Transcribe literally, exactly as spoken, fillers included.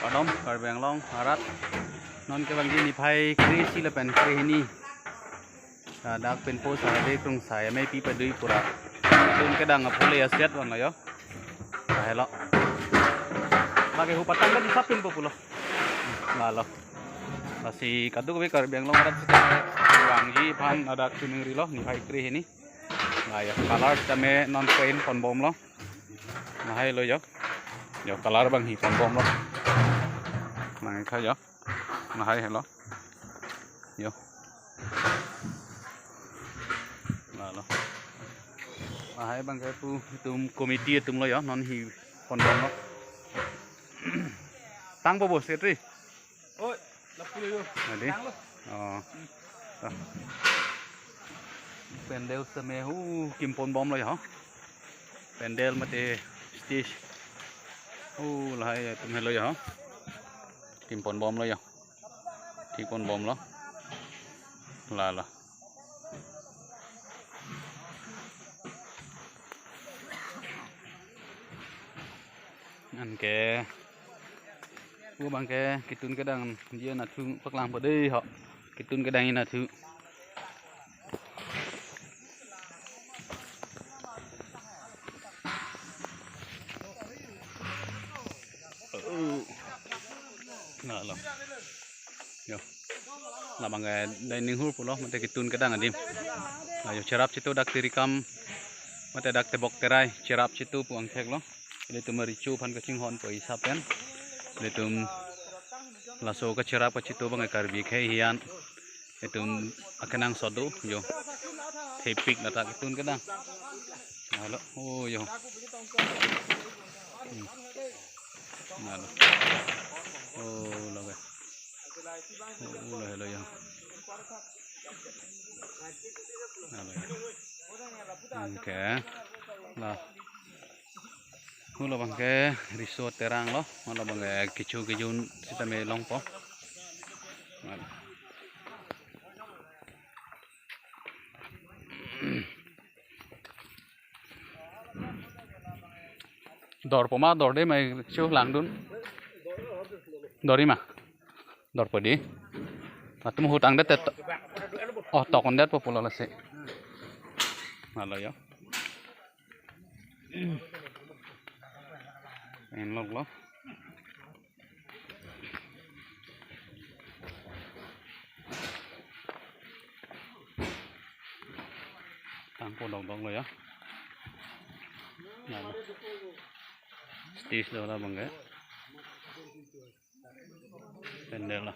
Kardom, Karbi Anglong arat. Non kevangji niphai kre-isi lapen krehini. Ladak Pinpo Sahade Krungsai amei pi padui pura. Kitun kedang apule aset vanglo yo. Lahelo. Lake hu patang kan isap Pinpo pulo. Lalo. Lasi kadokave Karbi Anglong arat sita vangji aphan ladak chuning rilo niphai krehini. La yo, color sitame non paint ponbomlo. Lahai lo yo. Yo, color bang hi ponbomlo. Nang ikha yo. Lahai helo. Yo. Lalo. Lahai bang ke pu itum committee atum lo yo, non hi ponbomlo. Tangpo bo, Secretary? Oi, lapu yo. Adi? Tanglo. Oh. Ah. Pandal sitame hu kim ponbomlo yo. Pandal mate stage. Oh, lahai atum helo yo. Kim ponbomlo yo. Thik ponbomlo. Lalo. Anke pu bang ke kitun kedangji anatthu paklang po dei ho. Kitun kedangji anatthu. Oh. Lalo. Yo. Labang ke dining hall pulo, mate kitun kedang adim. La yo, cherap chitu dak tirikam, mate dak tebok terai, cherap chitu pu angthek lo. Ilitum richo aphan kachinghon po isap pen. Ilitum laso kacherap kachitu bang ke Karbi khei hian. Itum akenangsot do yo. Thepik ladak kitun kedang. Lalo, oh yo. Hmm. Lalo. Oh, lalo. Oh, lalo, lalo yo. Lalo. Okay. La. Hu labang ke riso terang lo, hu labang ke kecho kejun sitame longpo. Dor po ma, dor dei ma, kecho langdun. Dor-i ma. Dor po dei. Latum hu tangdet te to-, oh, tokon det po pulo lasi. Lalo yo. Enlok lo. Tangpo dokdok lo yo. Ya. Stage lo labang ke. Pandal lo.